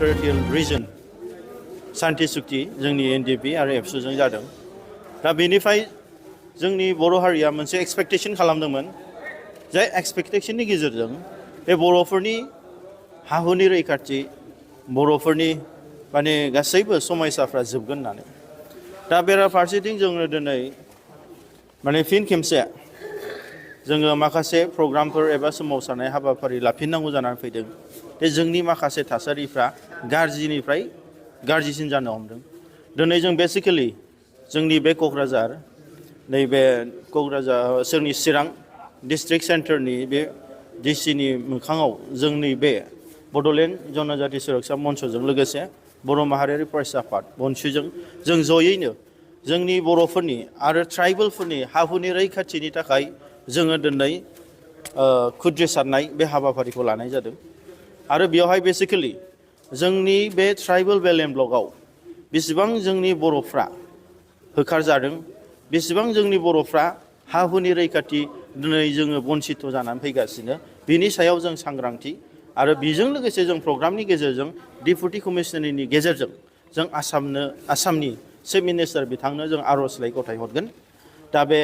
territorial reason सान्थि सुक्ति जोंनि एनडिपि आरो एबसुजों जादों दा बेनिफ्राय जोंनि बर' हारिया मोनसे एक्सपेक्टेशन खालामदोंमोन जाय एक्सपेक्टेशननि गेजेरजों बे बर'फोरनि हाहुनि रैखाथि बर'फोरनि माने गासैबो समयसाफ्रा जोबगोन होननानै दा बेराफारसेथिं जोङो दिनै माने फिन खेमसे जोङो माखासे प्रग्रामफोर एबा सोमावसारनाय हाबाफारि लाफिननांगौ जानानै फैदों बे जोंनि माखासे थासारिफ्रा गाज्रिनिफ्राय गाज्रिसिन जानो हमदों दिनै जों बेसिकेलि जोंनि बे क'क्राझार नैबे क'क्राझार जोंनि चिरां डिस्ट्रिक्ट सेन्टारनि बे डिसिनि मोखाङाव जोंनि बे बड'लेण्ड जनजाति सुरक्षा मन्चजों लोगोसे बर' माहारियारि फरायसा आफाद बनसुजों जों जयैनो जोंनि बर'फोरनि आरो ट्राइबेलफोरनि हाहुनि रैखाथिनि थाखाय जोङो दिनै खुद्रिसारनाय बे हाबाफारिखौ लानाय जादों आरो बेवहाय बेसिकेलि जोंनि बे ट्राइबेल बेलेन ब्लकआव बेसेबां जोंनि बर'फ्रा होखारजादों बेसेबां जोंनि बर'फ्रा हाहुनि रैखाथि दिनै जोङो बन्सित जानानै फैगासिनो बिनि सायाव जों सांग्रांथि आरो बेजों लोगोसे जों प्रग्रामनि गेजेरजों डेपुटि कमिशनारनि गेजेरजों जों आसामनि चिफ मिनिस्टार बिथांनो जों आर'जलाइ गथायहरगोन दा बे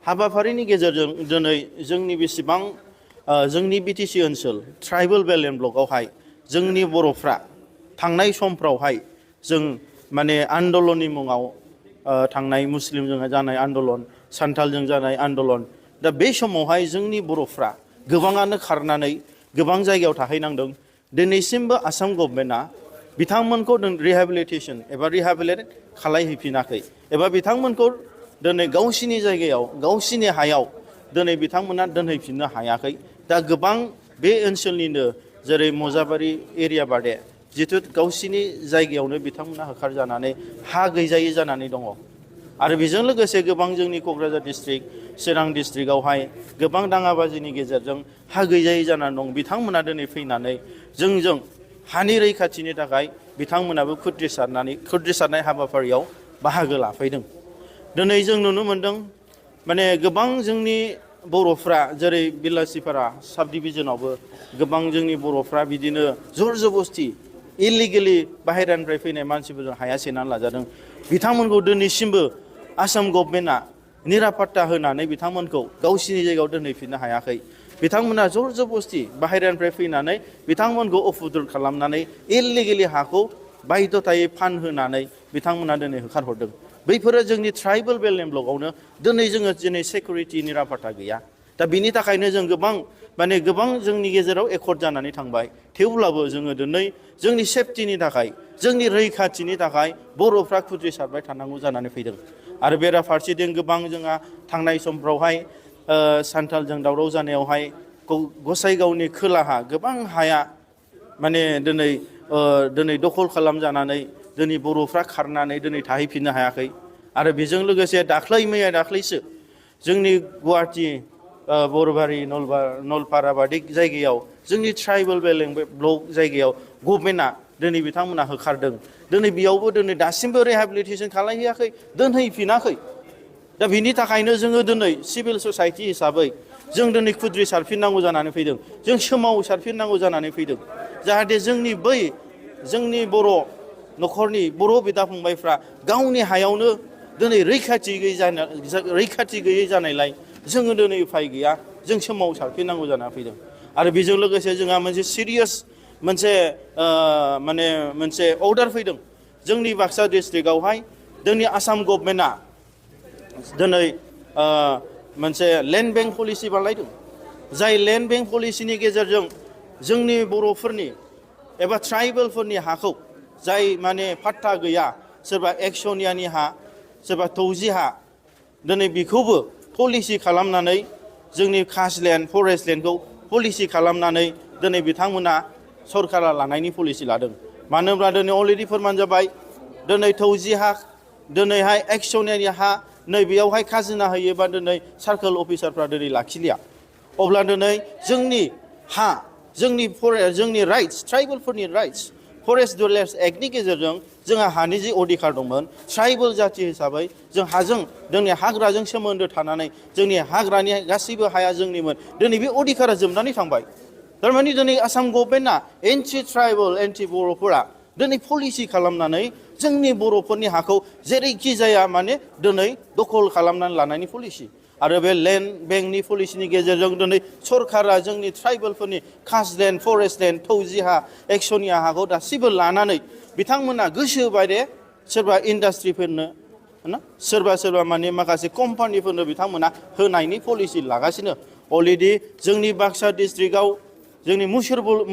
हाबाफारिनि गेजेरजों दिनै जोंनि बेसेबां जोंनि बिटिसि ओनसोल ट्राइबेल बेलेन ब्लकआवहाय जोंनि बर'फ्रा थांनाय समफ्रावहाय जों माने आन्दलननि मुङाव थांनाय मुस्लिमजों जानाय आन्दलन सान्थालजों जानाय आन्दलन दा बे समावहाय जोंनि बर'फ्रा गोबाङानो खारनानै गोबां जायगायाव थाहैनांदों दिनैसिमबो आसाम गभर्नमेन्टआ बिथांमोनखौ रिहेबिलिटेसन एबा रिहेबिलिट खालायहैफिनाखै एबा बिथांमोनखौ दिनै गावसिनि जायगायाव गावसिनि हायाव दिनै बिथांमोना दोनहैफिननो हायाखै दा गोबां बे ओनसोलनिनो जेरै मजाबारि एरिया बादे जिथु गावसिनि जायगायावनो बिथांमोना होखारजानानै हा गैजायै जानानै दङ आरो बेजों लोगोसे गोबां जोंनि क'क्राझार डिस्ट्रिक्ट चिरां डिस्ट्रिक्टआवहाय गोबां दाङाबाजिनि गेजेरजों हा गैजायै जानानै दं बिथांमोना दिनै फैनानै जोंजों हानि रैखाथिनि थाखाय बिथांमोनाबो खुद्रिसारनाय हाबाफारियाव बाहागो लाफैदों दिनै जों नुनो मोन्दों माने गोबां जोंनि बर'फ्रा जेरै बिलासिपारा साब डिभिजनावबो गोबां जोंनि बर'फ्रा बिदिनो जर जबस्ति इलिगेलि बाहेरानिफ्राय फैनाय मानसिफोरजों हाया सेनानै लाजादों बिथांमोनखौ दिनैसिमबो आसाम गभर्नमेन्टआ निरापत्ता होनानै बिथांमोनखौ गावसिनि जायगायाव दोनहैफिननो हायाखै बिथांमोना जर जबस्ति बाहेरानिफ्राय फैनानै बिथांमोनखौ अफुद्रुत खालामनानै इलिगेलि हाखौ बायध'थायै फानहोनानै बिथांमोना दिनै होखारहरदों बैफोरो जोंनि ट्राइबेल बेलेन ब्लकआवनो दिनै सेकुरिटि निरापत्ता गैया दा बिनि थाखायनो जों गोबां जोंनि गेजेराव एकर्ड जानानै थांबाय थेवब्लाबो जोङो दिनै जोंनि सेफटिनि थाखाय जोंनि रैखाथिनि थाखाय बर'फ्रा खुद्रिसारबाय थानांगौ जानानै फैदों आरो बेराफारसेथिं गोबां जोंहा थांनाय समफ्रावहाय सान्थालजों दावराव जानायावहाय गसाइगावनि खोलाहा गोबां हाया माने दिनै दखल खालामजानानै दिनै बर'फ्रा खारनानै दिनै थाहैफिननो हायाखै आरो बेजों लोगोसे दाख्लैसो जोंनि गुवाहाटि बरबारि नलपारा बादि जायगायाव जोंनि ट्राइबेल बेलेन ब्लक जायगायाव गभर्नमेन्टआ दिनै बिथांमोना होखारदों दिनै बेयावबो दिनै दासिमबो रिहेबिलिटेसन खालामहैयाखै दोनहैफिनाखै दा बिनि थाखायनो जोङो दिनै सिभिल ससाइटि हिसाबै जों दिनै खुद्रिसारफिननांगौ जानानै फैदों जों सोमावसारफिननांगौ जानानै फैदों जाहाथे जोंनि बर' न'खरनि बर' बिदा फंबायफ्रा गावनि हायावनो दिनै रैखाथि गैयै जानायलाय जोङो दिनै उफाय गैया जों सोमावसारफिननांगौ जानानै फैदों आरो बेजों लोगोसे जोंहा मोनसे सिरियास मोनसे अर्डार फैदों जोंनि बाक्सा डिस्ट्रिक्टआवहाय जोंनि आसाम गभर्नमेन्टआ दिनै मोनसे लेन्ड बेंक पलिसि बानायदों जाय लेन्ड बेंक पलिसिनि गेजेरजों जोंनि बर'फोरनि एबा ट्राइबेलफोरनि हाखौ जाय माने पाट्टा गैया सोरबा एक्सनियानि हा सोरबा तौजि हा दिनै बेखौबो पलिसि खालामनानै जोंनि कास्टलेण्ड फरेस्ट लेण्डखौ पलिसि खालामनानै दिनै बिथांमोना सरकारा लानायनि पलिसि लादों मानो होनब्ला दिनै अलरेडि फोरमान जाबाय दिनै तौजि हा दिनैहाय एक्सनियानि हा नैबेयावहाय खाजोना होयोबा दिनै सार्कोल अफिसारफ्रा दिनै लाखिलिया अब्ला दिनै जोंनि हा जोंनि राइट्स ट्राइबेलफोरनि राइट्स फरेस्ट डिवेलप्स एक्टनि गेजेरजों जोंहा हानि जि अधिकार दंमोन ट्राइबेल जाथि हिसाबै जों जोंनि हाग्राजों सोमोन्दो थानानै जोंनि हाग्रानि गासैबो हाया जोंनिमोन दिनै बे अधिकारा जोबनानै थांबाय थारमाने दिनै आसाम गभर्नमेन्टआ एन्टि ट्राइबेल एन्टि बर'फोरा दिनै पलिसि खालामनानै जोंनि बर'फोरनि हाखौ जेरैखि जाया माने दिनै दखल खालामनानै लानायनि पलिसि आरो बे लेन्ड बेंकनि पलिसिनि गेजेरजों दिनै सरकारा जोंनि ट्राइबेलफोरनि कास्ट लेन्ड फरेस्ट लेन्ड थौजि हा एक्सनिया हाखौ दासिबो लानानै बिथांमोना गोसो बायदि सोरबा इन्डास्ट्रिफोरनो ना सोरबा माने माखासे कम्पानिफोरनो बिथांमोना होनायनि पलिसि लागासिनो अलरेडि जोंनि बाक्सा डिस्ट्रिक्टआव जोंनि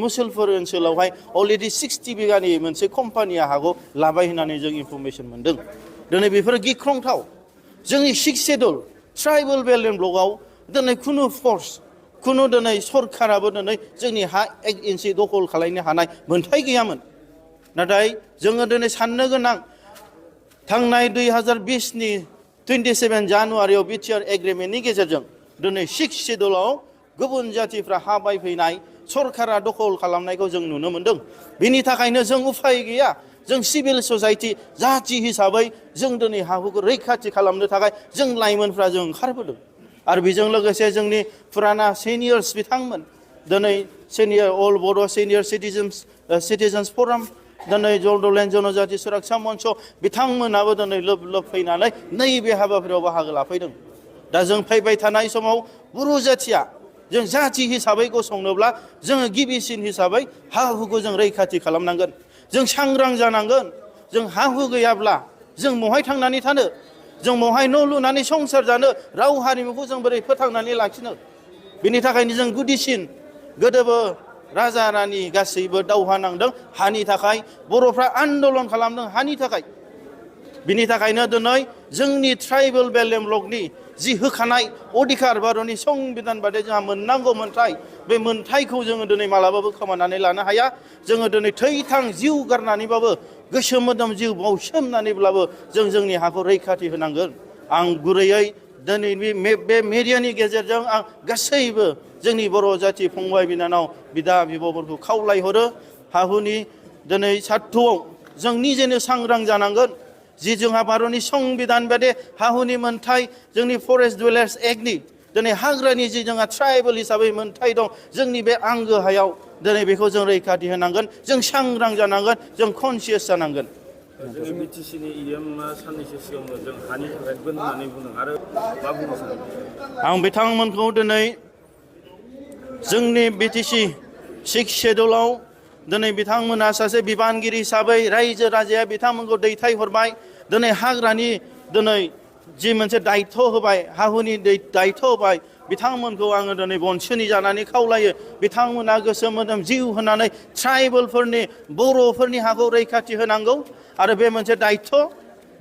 मुसलपुर ओनसोलावहाय अलरेडि 60 बिगानि मोनसे कम्पानिया हाखौ लाबाय होननानै जों इनफरमेसन मोनदों दिनै बेफोर गिख्रंथाव जोंनि 6 शेड्युल ट्राइबेल बेल्ट एन्ड ब्लकआव दिनै खुनु फर्स खुनु दिनै सरकाराबो दिनै जोंनि हा 1 इन्सि दखल खालामनो हानाय मोन्थाय गैयामोन नाथाय जोङो दिनै साननो गोनां थांनाय 2020 नि 27 जानुवारियाव बिटिआर एग्रिमेन्टनि गेजेरजों दिनै 6 शेड्युलाव गुबुन जातिफ्रा हा बायफैनाय सरकारा दखल खालामनायखौ जों नुनो मोनदों बेनि थाखायनो जों उफाय गैया जों सिभिल ससाइटि जाति हिसाबै जों दिनै हाहुखौ रैखाथि खालामनो थाखाय जों लाइमोनफ्रा जों ओंखारबोदों आरो बेजों लोगोसे जोंनि फुराना सिनियर्स बिथांमोन दिनै सिनियर अल बड' सिनियर सिटिजेन्स फराम दिनै जलदलेण्ड जनजाति सुरक्षा मन्च बिथांमोनाबो दिनै लोब फैनानै नैबे हाबाफारियाव बाहागो लाफैदों दा जों फैबाय थानाय समाव बर' जातिया जों जाति हिसाबै गसंनोब्ला जोङो गिबिसिन हिसाबै हा हुखौ जों रैखाथि खालामनांगोन जों सांग्रां जानांगोन जों हा हु गैयाब्ला जों बहाय थांनानै थानो जों बहाय न' लुनानै संसार जानो राव हारिमुखौ जों बोरै फोथांनानै लाखिनो बेनि थाखायनो जों गुदिसिन गोदोबो राजा रानि गासैबो दावहा नांदों हानि थाखाय बर'फ्रा आन्दलन खालामदों हानि थाखाय बिनि थाखायनो दिनै जोंनि ट्राइबेल बेल्ट एन्ड ब्लकनि जि होखानाय अधिकार भारतनि संबिधान बायदि जोंहा मोननांगौ मोन्थाय बे मोन्थायखौ जोङो दिनै मालाबाबो खोमानानै लानो हाया जोङो दिनै थै-थां जिउ गारनानैबाबो गोसो मोदोम जिउ बावसोमनानैब्लाबो जों जोंनि हाखौ रैखाथि होनांगोन आं गुरैयै दिनैनि बे मिडियानि गेजेरजों आं गासैबो जोंनि बर' जाति फंबाय बिनानाव बिदा बिब'फोरखौ खावलायहरो हाहुनि दिनै सार्थ'आव जों निजेनो सांग्रां जानांगोन जि जोंहा भारतनि संबिधान बायदि हाहुनि मोन्थाय जोंनि फरेस्ट डुवेलार्स एक्टनि दिनै हाग्रानि जि जोंहा ट्राइबेल हिसाबै मोन्थाय दं जोंनि बे आंगो हायाव दिनै बेखौ जों रैखाथि होनांगोन जों सांग्रां जानांगोन जों कनसियास जानांगोन जोंनि बिटिसिनि इएमआ साननैसो सिगाङाव जों हानि थाखाय बोन होननानै बुंदों आरो मा बुंनो सानो आं बिथांमोनखौ दिनै जोंनि बिटिसि 6 शेड्युलाव दिनै बिथांमोना सासे बिबानगिरि हिसाबै रायजो राजाया बिथांमोनखौ दैथायहरबाय दिनै हाग्रानि दिनै जि मोनसे दायित्व होबाय हाहुनि दायित्व होबाय बिथांमोनखौ आङो दिनै बनसुनि जानानै खावलायो बिथांमोना गोसो मोदोम जिउ होनानै ट्राइबेलफोरनि बर'फोरनि हाखौ रैखाथि होनांगौ आरो बे मोनसे दायित्व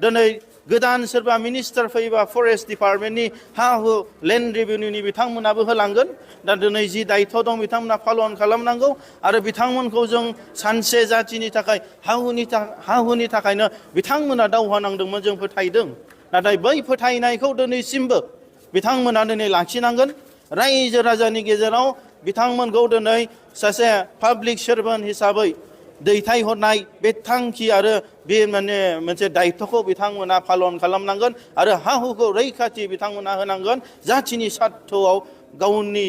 दिनै गोदान सोरबा मिनिस्टार फैबा फरेस्ट डिपार्टमेन्टनि हा हु लेन्ड रेभिनिउनि बिथांमोनाबो होलांगोन दा दिनै जि दायित्व दं बिथांमोना पालन खालामनांगौ आरो बिथांमोनखौ जों सानसे जातिनि थाखाय हाहुनि थाखायनो बिथांमोना दावहा नांदोंमोन जों फोथायदों नाथाय बै फोथायनायखौ दिनैसिमबो बिथांमोना दिनै लाखिनांगोन रायजो राजानि गेजेराव बिथांमोनखौ दिनै सासे पाब्लिक सार्भेन्ट हिसाबै दैथायहरनाय बे थांखि आरो बे माने मोनसे दायित्वखौ बिथांमोना पालन खालामनांगोन आरो हा हुखौ रैखाथि बिथांमोना होनांगोन जातिनि सार्थ'आव गावनि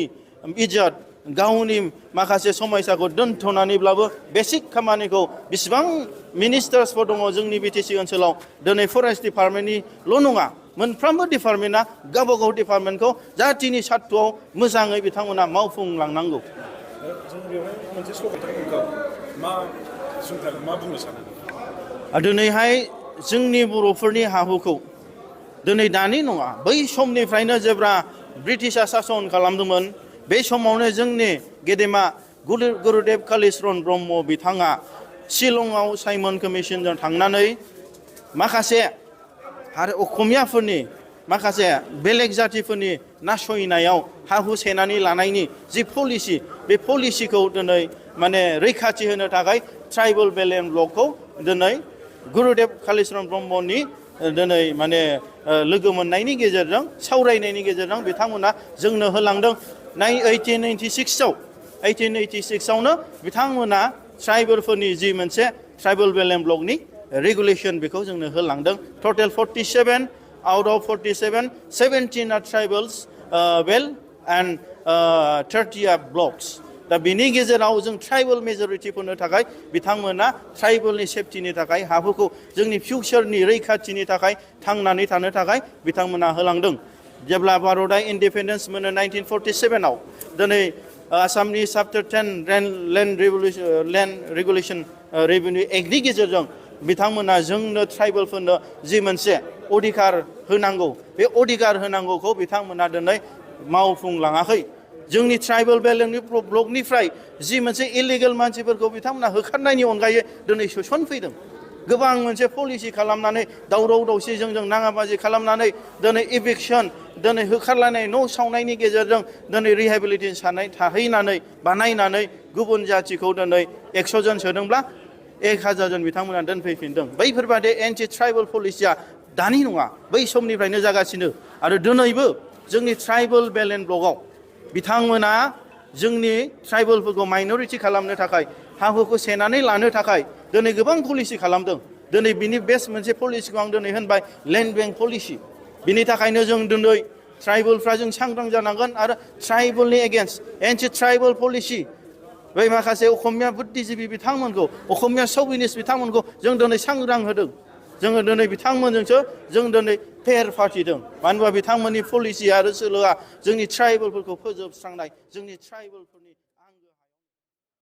इज्जत गावनि माखासे समयसाखौ दोनथ'नानैब्लाबो बेसिक खामानिखौ बिसिबां मिनिस्टार्सफोर दङ जोंनि बिटिसि ओनसोलाव दिनै फरेस्ट डिपार्टमेन्टनिल' नङा मोनफ्रोमबो डिपार्टमेन्टआ गावबा गाव डिपार्टमेन्टखौ जातिनि सार्थ'आव मोजाङै बिथांमोना मावफुंलांनांगौ जों बेवहाय मोनसे सभाखौ मा बुंनो सानो दिनैहाय जोंनि बर'फोरनि हाहुखौ दिनै दानि नङा बै समनिफ्रायनो जेब्ला ब्रिटिशआ सासन खालामदोंमोन बे समावनो जोंनि गेदेमा गुरुदेब कालिचरन ब्रह्म बिथाङा शिलंआव साइमन कमिसनजों थांनानै माखासे आरो असमियाफोरनि माखासे बेलेग जातिफोरनि नासयनायाव हा हु सेनानै लानायनि जि पलिसि बे पलिसिखौ दिनै माने रैखाथि होनो थाखाय ट्राइबेल बेल्ट एन्ड ब्लकखौ दिनै गुरुदेब कालिचरन ब्रह्मनि दिनै माने लोगो मोननायनि गेजेरजों सावरायनायनि गेजेरजों बिथांमोना जोंनो होलांदों 1886आवनो बिथांमोना ट्राइबेलफोरनि जि मोनसे ट्राइबेल बेल्ट एन्ड ब्लकनि रेगुलेसन बेखौ जोंनो होलांदों टटेल 47 out of 47 17 are tribals belt and 30 are blocks दा बिनि गेजेराव जों ट्राइबेल मेजरिटिफोरनो थाखाय बिथांमोना ट्राइबेलनि सेफटिनि थाखाय हाफोरखौ जोंनि फिउचारनि रैखाथिनि थाखाय थांनानै थानो थाखाय बिथांमोना होलांदों जेब्ला भारतआ इन्डिपेन्डेन्स मोनो 1947आव दिनै आसामनि चैप्टार 10 लेन्ड रेगुलेशन रेभिनिउ एक्टनि गेजेरजों बिथांमोना जोंनो ट्राइबेलफोरनो जि मोनसे अधिकार होनांगौ बे अधिकार होनांगौखौ बिथांमोना दिनै मावफुंलाङाखै जोंनि ट्राइबेल बेलेन्डनि ब्लकनिफ्राय जि मोनसे इलिगेल मानसिफोरखौ बिथांमोना होखारनायनि अनगायै दिनै सोसनफैदों गोबां मोनसे पलिसि खालामनानै दावराव दावसि जोंजों नाङाबाजि खालामनानै दिनै इभिक्सन दिनै होखारलायनाय न' सावनायनि गेजेरजों दिनै रिहेबिलिटेसन थाहैनानै बानायनानै गुबुन जाथिखौ दिनै 100 जन सोदोंब्ला 1000 जन बिथांमोना दोनफैफिनदों बैफोरबादि एन्टि ट्राइबेल पलिसिया दानि नङा बै समनिफ्रायनो जागासिनो आरो दिनैबो जोंनि ट्राइबेल बेलेन्ड ब्लकआव बिथांमोना जोंनि ट्राइबेलफोरखौ माइनरिटि खालामनो थाखाय हाहुखौ सेनानै लानो थाखाय दिनै गोबां पलिसि खालामदों दिनै बिनि बेस्ट मोनसे पलिसिखौ आं दिनै होनबाय लेन्ड बेंक पलिसि बिनि थाखायनो जों दिनै ट्राइबेलफ्रा जों सांग्रां जानांगोन आरो ट्राइबेलनि एगेन्स्ट एन्टि ट्राइबेल पलिसि बै माखासे असमिया बुद्धिजिबि बिथांमोनखौ असमिया सौबिनिस्ट बिथांमोनखौ जों दिनै सांग्रां होदों जोङो दिनै बिथांमोनजोंसो जों दिनै फेर फाथिदों मानो होनबा बिथांमोननि पलिसि आरो सोलोआ जोंनि ट्राइबेलफोरखौ फोजोबस्रांनाय जोंनि ट्राइबेलफोरनि